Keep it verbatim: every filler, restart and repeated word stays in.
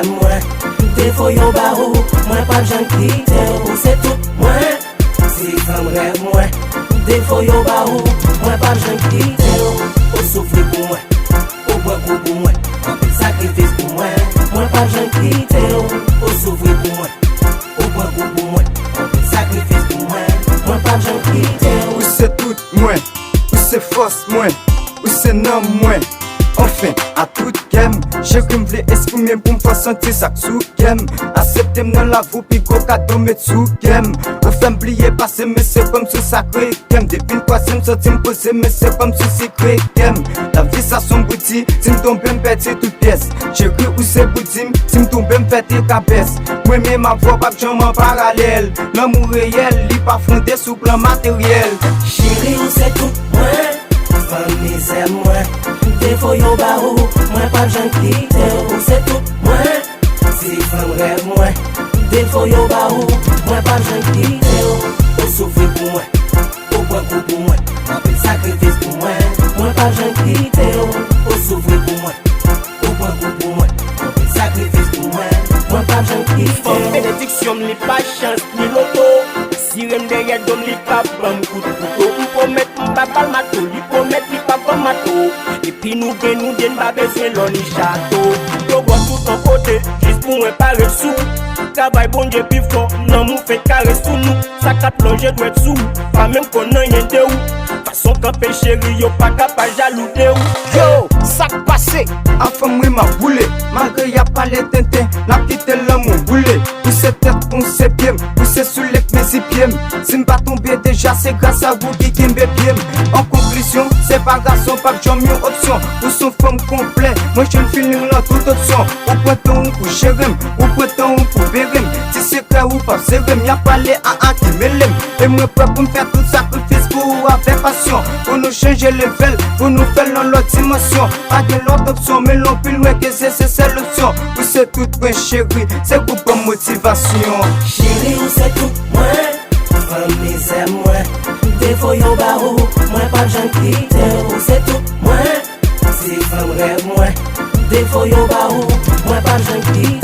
Mwen, defo yo ba ou, mwen p ap janm kite w. Ou se tout mwen, ti fanm rèv mwen. Defo yo ba ou, mwen p ap janm kite w. Ou soufri pou mwen, ou pran kou pou mwen, anpil sakrifis pou mwen. Mwen p ap janm kite w. Ou soufri pou mwen, ou pran kou pou mwen, anpil sakrifis pou mwen. Mwen p ap janm kite w. Ou se tout mwen, ou se fòs mwen, ou se nanm mwen. Anfen, a tout kè m, cheri m vle eksprime pou m fè w santi sa k sou kè m. Aksepte m nan lavi w, pi gwo kado met sou kè m. Ou fè m bliye pase m, men se kòmsi w sakre kè m. Depi n kwaze m, santi m poze, men se kòmsi w sekre kè m. Lavi sa s on bouti, si m tonbe m pèdi tout pyès. Cheri, ou se bouti m, si m tonbe m fè dekabès. Mwen menm avè w p ap janm an paralèl. Lanmou reyèl, li pa fonde sou plan materyèl. Cheri, ou se tout mwen, fanm mizè mwen. Defo yo ba ou, mwen p ap janm kite w. Ou se tout mwen, ti fanm rèv mwen. Defo yo ba ou, mwen p ap janm kite w. Ou soufri pou mwen, ou pran kou pou mwen, anpil sakrifis pou mwen. Mwen p ap janm kite w. Ou soufri pou mwen, ou pran kou pou mwen, anpil sakrifis pou mwen. Mwen p ap janm kite w. Fanm benediksyon m, li pa chans ni loto. Sire m dèyè do m, li pa ban m kout kouto. M pwomèt m pa ba l mato, li pwomèt li pa ban m mato. Epi nou gen nou de, n pa bezwen lò ni chato. Yo bò tout yon kote, jis pou mwen parèt sou. Travay Bondye pi fò, lanmou fenk kare sou nou. Sa k ap lonje dwèt sou, pa menm konn anyen de ou. Fason kanpe cheri, yo pa ka pa jalou de ou. Yo, sa k pase? Avan mwen m ap boule, malgre y ap pale tenten, n ap kite lanmou boule. Ou se tèt mwen, ou se pye m, ou se soulye k mezi pye m. Si m pa tonbe deja, se gras a ou ki kenbe pye m. An konklizyon, separasyon p ap janm yon opsyon. Ou s on fanm konplè, mwen jwenn feeling lan tout opsyon. Ou pran tan ou pou jere m, ou pran tan ou pou bere m. Ti sekrè ou p ap sere m, y ap pale a a ki mele m. E mwen prè pou m fè tout sakrifis pou ou avèk pasyon. Pou nou chanje level, pou nou fè l nan lòt dimansyon. Pa gen lòt opsyon, men l anpil lwen ke se, se sèl opsyon. Ou se tout mwen cheri, se ou k ban m motivasyon. Cheri, ou se tout mwen, fanm mizè mwen. Defo yo ba ou, mwen p ap janm kite w. Ou se tout mwen, ti fanm rèv mwen. Defo yo ba ou, mwen p ap janm kite w.